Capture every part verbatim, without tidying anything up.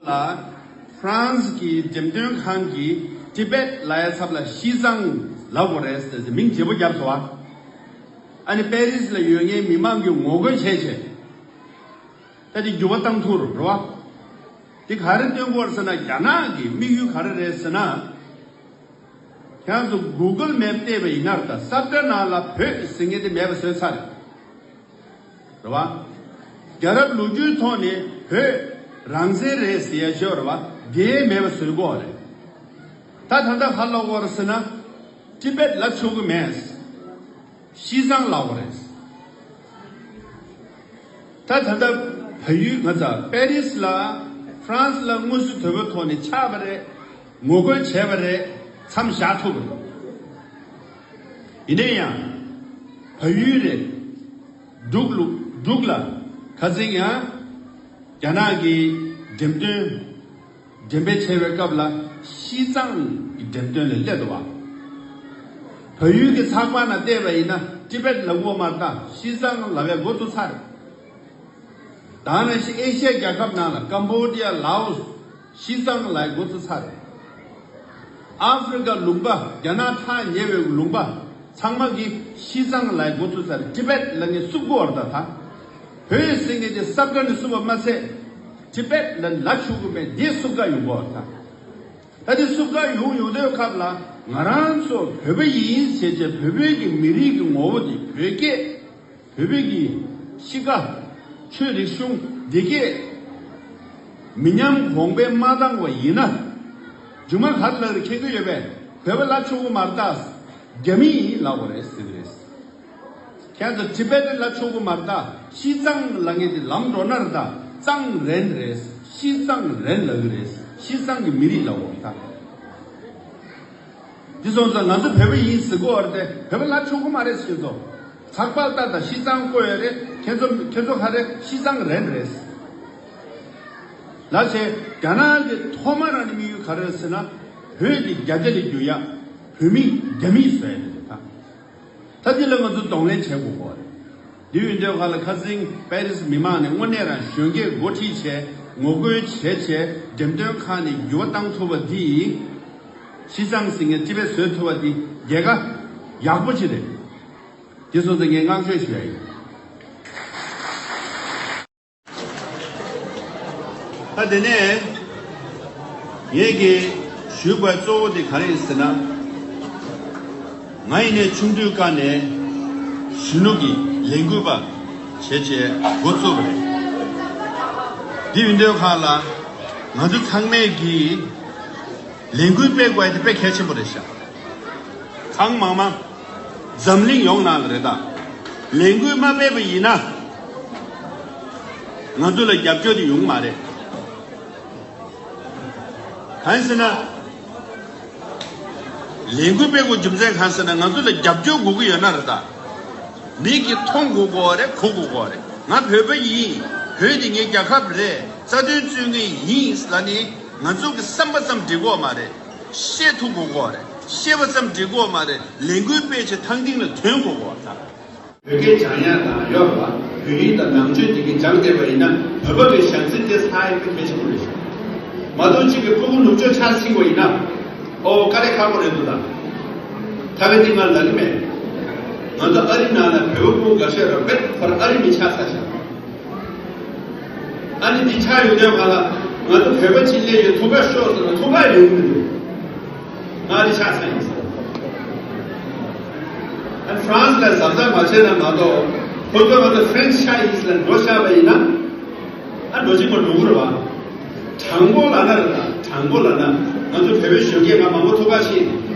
ལ་ཧྥ་རན་སི་གི་འགྲེམས་སྟོན་ཁང་གིས་ཏི་བེད་ལབ་ཡ་ཚབ་ལ་ཤི་ཙང་ལབ་དགོས་རེད་ཟེར་ཏེ་མིང་བརྗེ་པོ་བརྒྱབ་སོང་བ། ཨ་ནི་པེ་རིས་ལ་ཡོད་མཁན་མི་མང་གིས་ངོ་རྒོལ་བྱས་བྱས། ད་དེ་འགྱུར་བ་བཏང་ཐུབ་རེད་བ། དེ་ག་རེ་སྟོན་གྱི་ཡོད་རེད་ཟེར་ན། རྒྱ་ནག་གི་དམིགས་ཡུལ་ག་རེ་རེད་ཟེར་ན། ཁྱེད་ཚོ་གུ་གལ་མེབ་བལྟས་པ་ཡིན་ན་རེད། ད་ས་བཀྲ་ནང་ལ་བོད་ཟེར་མཁན་དེ་མེད་པ་བཟོས་ཚར་རེད། རེད་བ། རྒྱལ་རབས་ལོ་རྒྱུས་ཐོག་ནས་བོད་རང་བཙན་རེད་ཟེར་ཡ་ཅིག་ཡོད་རེད་བ། དེ་མེད་པ་བཟོས་དགོས་རེད། ད་ད་ལྟ་ག་རེ་ལབ་དགོས་རེད་ཟེར་ན། ཏི་བེད་ལབ་ཆོག་གི་མེད། ཤི་ཙང་ལབ་དགོས་རེད། ད་ད་ལྟ་བལ་ཡུལ། ང་ཚོ་པེ་རིས་ལ་ཧྥ་རན་སི་ལ་དངོས་སུ་དོད་པོའི་ཐོག་ནས་ཆགས་པ་རེད། ངོ་རྒོལ་བྱས་པ་རེད། མཚམས་བཞག་ཐུབ་པ་རེད། ཡིན་ནའི་ཡང་བལ་ཡུལ་རེད། འབྲུག་ལུ་འབྲུག་ལ་ཁ་སང་ཡང་རྒྱ་ནག་གི་འགྲེམས་སྟོན། འགྲེམས་སྤེལ་བྱས་པའི་སྐབས་ལ་ཤི་ཙང་གི་འགྲེམས་སྟོན་ལ་སླེབས་འདུག་བ། བལ་ཡུལ་གྱི་ཚགས་པར་ནང་བལྟས་པ་ཡིན་ན་ཏི་བེད་ལབ་ཀྱི་ཡོད་མ་རེད། ད་ཤི་ཙང་ལབ་པའི་འགོ་བཙུགས་ཚར་རེད། ད་ནང་བཞིན་ཨེ་ཤི་ཡ་རྒྱལ་ཁབ་ནང་ལ་ཀམ་བོ་ཌི་ཡ། ལའོ་སི། ཤི་ཙང་ལབ་པའི་འགོ་བཙུགས་ཚར་རེད། ཨ་ཧྥེ་རི་ཀ་ལུང་པ། རྒྱ་ནག་ཐག་ཉེ་བའི་ལུང་པ་ཚང་མ་གིས་ཤི་ཙང་ལབ་པའི་འགོ་བཙུགས་ཚར་རེད། ཏི་བེད་ལབ་མཁན་བསུབ་དགོས་རེད། ད་ད་བོད་ཟེར་མཁན་དེ་ས་བཀྲ་ནས་བསུབ་པ་མ་ཚད། ཏི་བེད་ལབ་ལབ་ཆོག་གི་མེད། འདི་བསུབ་ག་ཡོང་གི་ཡོད་རེད། ད་ད་འདི་བསུབ་ག་ཡོང་ཡོང་དུས་སྐབས་ལ་ང་རང་ཚོ་བོད་པ་ཡིན་ཟེར་བྱས། བོད་པའི་གི་མི་རིགས་ཀྱི་ངོ་བོ་དེ། བོད་སྐད། བོད་པའི་གི་གཤིས་ཀ། ཆོས་རིག་གཞུང་། འདི་སྐད་མི་ཉམས་གོང་འཕེལ་མ་བཏང་བ་ཡིན་ན། རྗེས་མ་ག་རེ་ལབ་རེད་མཁྱེན་གྱི་ཡོད་པས། བོད་པ་ལབ་ཆོག་གི་མ་རེད། ད་རྒྱ་མི་ཡིན་ལབ་དགོས་རེད་ཟེར་གི་རེད། ཁྱེད་ཚོ་ཏི་བེད་ལབ་ཆོག་གི་མ་རེད། ད་ཤི་ཙང་ལབ་མཁན་དེ་ལམ་འགྲོ་ན་རེད། ད་ཙང་རན་རེད། ཤི་ཙང་རན་ལབ་གི་རེད། ཤི་ཙང་གི་མི་རིགས་ལབ་དགོས་རེད། ད་འདི་སོང་ཙང་ང་ཚོ་བོད་པ་ཡིན་ཟེར་གི་ཡོད་རེད་དེ། བོད་པ་ལབ་ཆོག་གི་མ་རེད་ཟེར་གི་འདུག་ཚགས་པར་ལྟ་དང་། ཤི་ཙང་བཀོད་ཡོད་རེད། ཁྱེད་ཚོ་ཁྱེད་ཚོ་ག་རེ། ཤི་ཙང་རན་རེད་ལབ་བྱས། རྒྱ་ནག་གི་ཐོག་མ་རང་ནས་དམིགས་ཡུལ་ག་རེ་རེད་ཟེར་ན། བོད་དེ་རྒྱ་སྡེ་ལ་བསྒྱུར་ཡ། བོད་མི་རྒྱ་མི་བཟོ་ཡ་དེ་རེད། ད་ད་འདི་ལ་ང་ཚོ་གདོང་ལེན་བྱེད་དགོས་ཀྱི་ཡོད་རེད། དེ་ཡིན་དུས་སྒང་ལ་ཁ་སང་པེ་རིས་མི་མང་ནས་དངོས་གནས་རང་གཞོན་སྐྱེས་འགོ་ཁྲིད་བྱས། ངོ་རྒོལ་བྱས་བྱས། འགྲེམས་སྟོན་ཁང་ནས་འགྱུར་བ་བཏང་ཐུབ་པ་འདི། ཤི་ཙང་ཟེར་མཁན་ཏི་བེད་བཟོས་ཐུབ་པ་འདི་རྒྱལ་ཁ་ཡག་པོ་ཅིག་རེད། དེ་སོང་ཙང་ངས་བསྔགས་བརྗོད་ཞུ་ཡ་ཡིན། ད་དེ་ནས་ངས་ཀྱི་ཞུས་པ་གཙོ་བོ་དེ་ག་རེ་ཡིན་ཟེར་ན། ང་ཡིན་ནའི་ཆུང་དུས་སྐབས་ནས་གཞོན་ནུ་གི་ལས་འགུལ་པ་བྱས་བྱས་འགོ་བཙུགས་པ་རེད། འདི་ཡིན་དུས་སྒང་ལ་ང་ཚོ་ཚང་མས་ཀྱི་ལས་འགུལ་སྤེལ་དགོས་ཡ་དེ་དཔེ་གལ་ཆེན་པོ་རེད་ཤག་ཚང་མ་མ། འཛམ་གླིང་ཡོངས་ནང་ལ་རེད། ད་ལས་འགུལ་མ་སྤེལ་བ་ཡིན་ན། ང་ཚོ་ལ་རྒྱབ་སྐྱོར་དེ་ཡོང་གི་མ་རེད། གང་ཡིན་ཟེར་ན། ལས་འགུལ་སྤེལ་དགོས་རྒྱུ་མཚན་གང་ཟེར་ན། ང་ཚོ་ལ་རྒྱབ་སྐྱོར་དགོས་ཀྱི་ཡོད་ན་རེད། ད་མིག་གིས་མཐོང་དགོས་ཀྱི་ཡོད་རེད། གོ་དགོས་ཀྱི་ཡོད་རེད། ང་བོད་པ་ཡིན། བོད་དེ་ངའི་རྒྱལ་ཁབ་རེད། རྩ་དོན་རྩོད་མཁན་ཡིན་ལབ་ནི་ང་ཚོ་གི་བསམ་པ་ཙམ་འགྲིག་གི་ཡོད་མ་རེད། བཤད་ཐུབ་དགོས་ཀྱི་ཡོད་རེད། བཤད་པ་ཙམ་འགྲིག་གི་ཡོད་མ་རེད། ལས་འགུལ་སྤེལ་བྱས་ཐང་སྟེང་ལ་ཐོན་དགོས་ཀྱི་ཡོད་རེད། ད་བོད་སྐད་སྦྱང་ཡ་དང་ཡོད་པ། བོད་ཡིག་དང་ནང་ཆོས་དེ་གའི་སྦྱངས་བསྡད་པ་ཡིན་ན། བོད་པ་གི་ཞང་ཚིག་དེ་ཚང་ཡག་པོ་གལ་ཆེན་པོ་རེད་ཤག་མ་གཏོགས་གཅིག་གིས་ཕྲུ་གུ་ནུབ་ཕྱོགས་ཆ་ཚིག་པ་ཡིན་ན། ཨོ་དཀའ་ལས་ཁག་པོ་རེད་འདུག་ད་ཐ་བའི་སྟེང་ང་ལ་ལབ་ཀྱི་མེད། ང་ཚོ་ཨ་རི་ནང་ལ་བོད་པ་ཕྲུ་གུ་འགའ་ཤས་རང་བེད་ཕར་ཨ་རི་མི་ཆགས་ཚར་ཤག་ཨ་ནི་འདི་ཆགས་ཡོང་དུས་སྒང་ལ་ང་ཚོ་བོད་པ་གཅིག་སླེབས་ཡོད། ཐུག་ག་ཤོག་ཟེར་ན་ཐུག་ག་ཡོང་གི་མི་འདུག་ང་ཨ་རི་ཆགས་ཚར་ཡིན་ཟེར། ཨ་ནི་ཧྥ་རན་སི་ལ་གཟབ་གཟབ་མ་བྱས་ན་མ་གཏོགས། ཁོ་ཚོ་ང་ཚོ་ཧྥ་རན་སི་ཆགས་ཡིན་ཟེར་ལ་འགྲོ་བཞག་པ་ཡིན་ན། ཨ་འགྲོ་གཅིག་པ་འགྲོ་གི་རེད་བ། དྲང་པོ་ལབ་ན་རེད། ད་དྲང་པོ་ལབ་ན་ང་ཚོ་བོད་པའི་གཞོན་སྐྱེས་ང་མང་པོ་ཐུག་ག་ཕྱིན།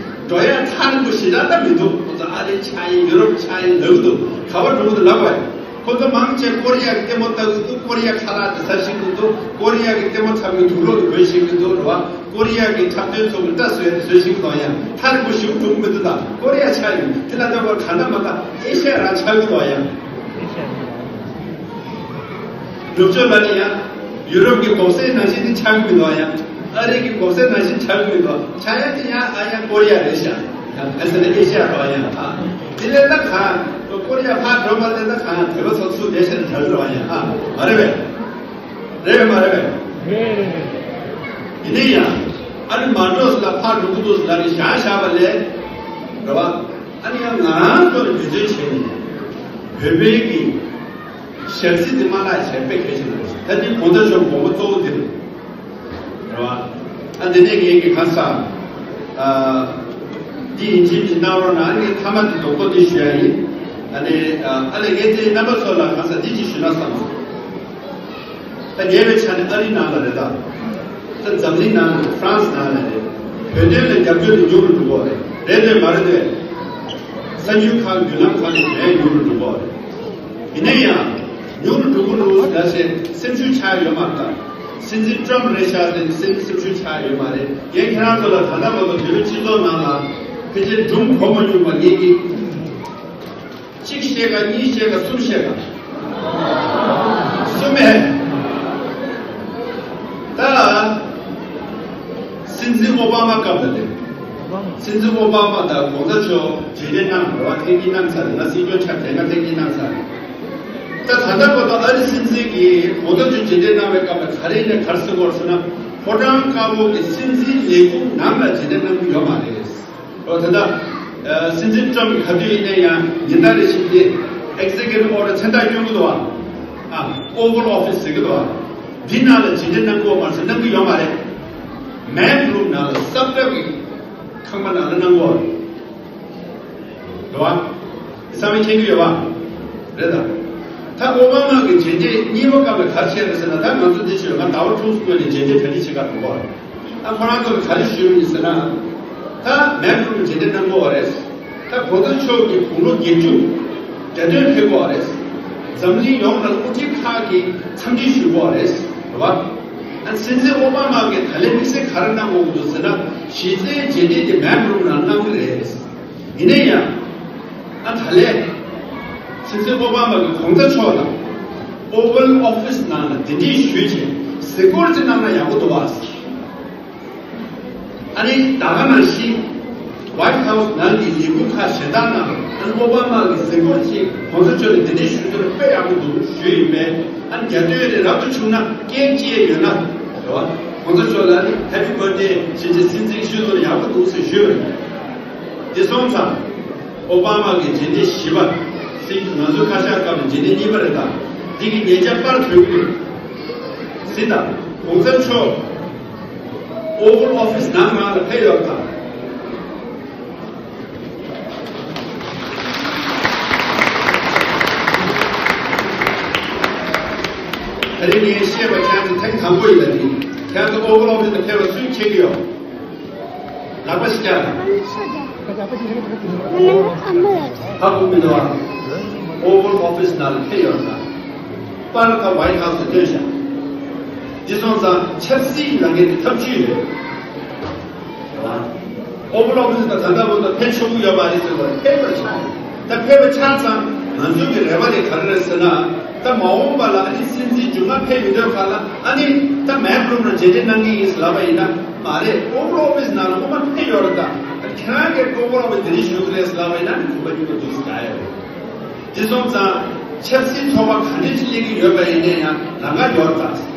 འགྲོ་ཡ་ཐག་རིང་པོ་ཞེ་དྲག་ད་མི་འདུག་ཁོ་ཚོ་ཨ་རི་ཆགས་ཡིན། ཡུ་རོབ་ཆགས་ཡིན་ལབ་ཀྱི་འདུག་ག་པར་འགྲོ་གི་འདུག་ལབ་དགོས། ཁོ་ཚོ་མང་ཆེ་ཀོ་རི་ཡ་གི་ལྟད་མོ་ལྟ་གི་འདུག་ཀོ་རི་ཡ་ཁ་ལག་དེ་ཟ་ཤེས་ཀྱི་འདུག་ཀོ་རི་ཡ་གི་ལྟད་མོ་འཁྲབ་ཀྱི་འདུག་ལོག་གི་འབོད་ཤེས་ཀྱི་འདུག་རེད་བ། ཀོ་རི་ཡ་གི་འཁྲབ་སྟོན་ཚོ་གི་སྐྲ་བཟོས་བཟོས་ཤེས་ཀྱི་འདུག་ཡ། ཐག་རིང་པོ་ཞེ་པོ་འགྲོ་གི་མི་འདུག་ད་ཀོ་རི་ཡ་ཆགས་ཡིན། དེ་ལ་ལྟ་བ་ག་འདྲ་མ་ག་ཨེ་ཤ་ཡ་རང་ཆགས་ཀྱི་འདུག་ཡ། ནུབ་ཕྱོགས་ལ་ནི་ཡང་ཡུ་རོབ་ཀྱི་གོང་གསལ་ནང་བཞིན་དེ་ཆགས་ཀྱི་མི་འདུག་ཡ། ཨ་རི་གི་གོང་གསལ་ནང་བཞིན་ཆགས་ཀྱི་མི་འདུག་ཆགས་ཡ་དེ་ཡང་ཨ་ཡང་ཀོ་རི་ཡ་རེད་ཤག་ཨ་ཟེར་ན་ཨེ་ཤ་ཡ་རེད་ཡ། ཨ་དེ་ལས་ད་གང་ཀོ་རི་ཡ་ཕར་འགྲོ་མ་ལས་ད་གང་བོད་པ་ཚོ་ཚུར་བསྡད་ཤག་དེ་ག་རེད་ཡ། ཨ་མ་རེད་པས། རེད་པས་མ་རེད་པས། ཡིན་ན་ཡང་ཨ་ནི་མ་འགྲོ་ཟེར་ལ་ཕར་འགྲོ་གི་འདུག་ཟེར་ལ་ནི་བཞག་བཞག་པ་ལས། རེད་བ། ཨ་ནི་ཡང་ང་རང་ཚོ་ལ་འབད་བརྩོན་བྱས་ནས་བོད་པའི་གི་ཞབས་ཕྱི་འདི་མ་བརླག་བྱས་དཔེ་གལ་ཆེན་པོ་རེད། ད་འདི་གོང་ས་མཆོག་དགོངས་པ་གཙོ་བོ་འདི་རེད། རེད་བ། ཨ་འདི་ནས་ངས་ཀྱི་ཁ་ས་ཨ་འདི་ཡིན་གཅིག་འདི་གནང་རོགས་གནང་། ངས་མཐའ་མ་འདི་རྡོག་པོ་འདི་ཞུ་ཡ་ཡིན། ཨ་ནི་ཨ་ལས་ངས་འདི་རྣམ་པ་ཚོ་ལ་ཁ་ས་འདི་གཅིག་ཞུ་ན་བསམ་སོང་། ད་ཉེ་བའི་ཆ་ནས་ཨ་རིའི་ནང་ལ་རེད་ད། ད་འཛམ་གླིང་ནང་ལ་ཧྥ་རན་སི་ནང་ལ་རེད། བོད་དོན་ལ་རྒྱབ་སྐྱོར་དེ་ཉུང་རུ་འགྲོ་གི་རེད། རེད་དེ་མ་རེད་དེ། གསར་འགྱུར་ཁག་བརྒྱུད་ལམ་ཁག་ནས་དེ་ཉུང་རུ་འགྲོ་གི་རེད། ཡིན་ན་ཡང་ཉུང་རུ་འགྲོ་གི་འདུག་ཟེར་ཞེས་སེམས་ཤུགས་ཆག་ཡོད་མ་རེད་ད། སྲིད་འཛིན་ཊྲམ་རེད་ཤག་ཟེར་ནས་སེམས་སེམས་ཤུགས་ཆག་ཡོད་མ་རེད། ངས་ཁྱེད་རང་ཚོ་ལ་ད་ལྟ་བར་དུ་བོད་པའི་སྤྱི་ཚོགས་ནང་ལ་ཕལ་ཆེར་སྒྲུང་གོ་མ་མྱོང་བ་ངེད་ཀྱིས། གཅིག་བཤད་ག་གཉིས་བཤད་ག་གསུམ་བཤད་ག་གསུམ་མེད། ད་སྲིད་འཛིན་ཨོ་བྷ་མ་སྐབས་ལ་རེད། སྲིད་འཛིན་ཨོ་བྷ་མ་དང་གོང་ས་མཆོག་མཇལ་འཕྲད་གནང་རེད་བ། ཐེངས་གཉིས་གནང་ཚར་རེད། ང་སྲིད་སྐྱོང་ཆགས་དེ་སྔ་ཐེངས་གཉིས་གནང་ཚར་རེད། ད་ད་ལྟ་བར་དུ་ཨ་རི་སྲིད་འཛིན་གྱིས་གོང་ས་མཆོག་མཇལ་འཕྲད་གནང་བའི་སྐབས་ལ་ག་རེ་ནས་ག་རེ་ཟེར་གོ་རེད་ཟེར་ན། ཕོ་བྲང་དཀར་པོ་གི་སྲིད་འཛིན་ལས་ཁུངས་ནང་ལ་མཇལ་འཕྲད་གནང་གི་ཡོད་མ་རེད། འོ་ད་ལྟ་ཨ་སྲིད་འཛིན་ཊྲམ་གྱིས་ག་དུས་ཡིན་ན་ཡང་ཉིན་ལྟར་རེ་བཞིན་དེ་ཨེག་ཛེ་ཀུ་ཊིབ་ཨོར་ཌར་མཚན་རྟགས་སྐྱོན་གྱི་འདུག་བ། ཨ་ཨོ་ཝལ་ཨོ་ཕི་སི་ཟེར་གྱི་འདུག་བ། འདི་ནང་ལ་མཇལ་འཕྲད་གནང་གི་ཡོད་མ་རེད། གནང་གི་ཡོད་མ་རེད། མེག་རུམ་ནང་ལ་སྲབ་ཀྲབ་ཀྱི་ཁང་པ་ནང་ལ་གནང་གི་ཡོད་རེད། རེད་བ། བསམ་མེད་མཁྱེན་གྱི་ཡོད་བ། རེད་ད། ད་ཨོ་བྷ་མ་གི་མཇལ་འཕྲད་གཉིས་པ་སྐབས་ལ་ག་རེ་བྱས་རེད་ཟེར་ན། ད་ང་ཚོ་འདི་ཞུས་ང་ཟླ་བ་དྲུག་སྔོན་ནས་མཇལ་འཕྲད་ག་རེ་བྱེད་ག་འགྲོ་གོ། ཨ་ཁོ་རང་ཚོ་ག་རེ་ཞུས་ཡིན་ཟེར་ན། ད་མེག་རུམ་མཇལ་འཕྲད་གནང་གོ་རེད། ད་གོང་ས་མཆོག་གི་དགུང་ལོ་བརྒྱད་ཅུ་གྱ་སྟོན་ཕེབས་གོ་རེད། འཛམ་གླིང་ཡོངས་ལ་དབུ་ཁྲིད་ཁག་གིས་འཚམས་འདྲི་ཞུ་གོ་རེད། རེད་བ། ཨ་སྲིད་འཛིན་ཨོ་བྷ་མ་གིས་ད་ལན་དམིགས་བསལ་ག་རེ་གནང་དགོས་ཀྱི་འདུག་ཟེར་ན། གཞི་རྩའི་མཇལ་འཕྲད་དེ་མེག་རུམ་ནང་གནང་གི་རེད། ཡིན་ན་ཡང་། ཨ་ད་ལན། སྲིད་འཛིན་ཨོ་བྷ་མ་གིས་གོང་ས་མཆོག་ལ། ཨོ་ཝལ་ཨོ་ཕི་སི་ནང་ལ་གདན་འདྲེན་ཞུས་བྱས་གཟིགས་སྐོར་ཅིག་གནང་ན་ཡག་པོ་འདུག་བ། ཨ་ནི་ད་ག་ནང་བཞིན། ཝའིཊ་ཧའུ་སི་ནང་གི་ལས་ཁུངས་ཁག་གཞན་དག་ནང་ཨ་ནི་ཨོ་བྷ་མ་གིས་གཟིགས་སྐོར་ཅིག་གོང་ས་མཆོག་ལ་གདན་འདྲེན་ཞུ་རྒྱུར་དཔེ་ཡག་པོ་འདུག་ཞུས་ཡིན་པས། ཨ་ནི་རྒྱ་སྟོད་རེ་རབ་ཏུ་བྱུང་ན་སྐད་ཅིག་ཡོད་ན། རེད་བ། གོང་ས་མཆོག་ལ་ནི་ཧེ་པི་བྷར་ཐི་ཌེ་ཞེས་བྱས་སྲིད་འཛིན་ཞུ་ཐུབ་ན་ཡག་པོ་འདུག་ཟེར་ཞུས་པ་རེད། དེ་སོང་ཙང་། ཨོ་བྷ་མ་གི་མཇལ་འཕྲད་བཞི་པ། སྲིད་ང་ཚོའི་བཀའ་ཤག་སྐབས་ལ་མཇལ་འཕྲད་གཉིས་པ་རེད་ད། འདི་གི་ཉེ་ཆར་པར་ཐོན་གྱི་རེད། གཟིགས་དང་། གོང་ས་མཆོག་ཨོ་ཝལ་ཨོ་ཕི་སི་ནང་ནང་ལ་ཕེབས་ཡོད་དང་། ད་རེས་ངས་བཤད་པ་ཁྱེད་ཚོ་ཐེངས་དང་པོ་ཡིན་ལ་ནི། ཁྱེད་ཚོ་ཨོ་ཝལ་ཨོ་ཕི་སི་ལ་ཕེབས་པ་སུས་མཁྱེན་གྱི་ཡོད། ལག་པ་ཞིག་བཀྱག་དང་། ཧ་གོ་མི་འདུག་ཨ། ཨོ་ཝལ་ཨོ་ཕི་སི་ནང་ལ་ཕེབས་ཡོད་ན། པར་ཁ་ཝའིཊ་ཧའུ་སི་ལ་སྟོན་བཞག་འདི་སོང་ཙང་ཆབ་སྲིད་ལ་ངེས་ཏེ་ཐབས་ཇུས་ཡོད། ཨོ་ཝལ་ཨོ་ཕི་སི་ད་ད་ལྟ་བར་དུ་ཕེབས་ཆོག་གི་ཡོད་མ་རེད་ཟེར་བ་ཕེབས་པ་ཆགས་ཡོད། ད་ཕེབས་པ་ཆགས་ཙང་ང་ཚོ་གི་རེ་བ་དེ་ག་རེ་རེད་ཟེར་ན། ད་མ་འོངས་པ་ལ་ཨ་ནི་སྲིད་འཛིན་མཇུག་མ་ཕེབས་ཡོང་དུས་ཁ་ལ་ཨ་ནི་ད་མེག་རུམ་ལ་མཇལ་འཕྲད་གནང་གི་ཡིན་ཟེར་ལབ་པ་ཡིན་ན་མ་རེད། ཨོ་ཝལ་ཨོ་ཕི་སི་ནང་ལ་སྔོན་མ་ཕེབས་ཡོད་རེད། ད་ཁྱེད་རང་གིས་ཨོ་ཝལ་ཨོ་ཕི་སི་དེ་རིང་ཞུ་གི་རེད་ཟེར་ལབ་པ་ཡིན་ན་ནི་གོམ་པ་མཉམ་དུ་འདུག་ཟེར་ག་ཡོད་རེད། དེ་སོང་ཙང་ཆབ་སྲིད་ཚོགས་པ་ག་འདྲ་ཞིག་སླེབས་ཀྱི་ཡོད་པ་ཡིན་ན་ཡང་ལམ་ཁ་ཡོད་རེད།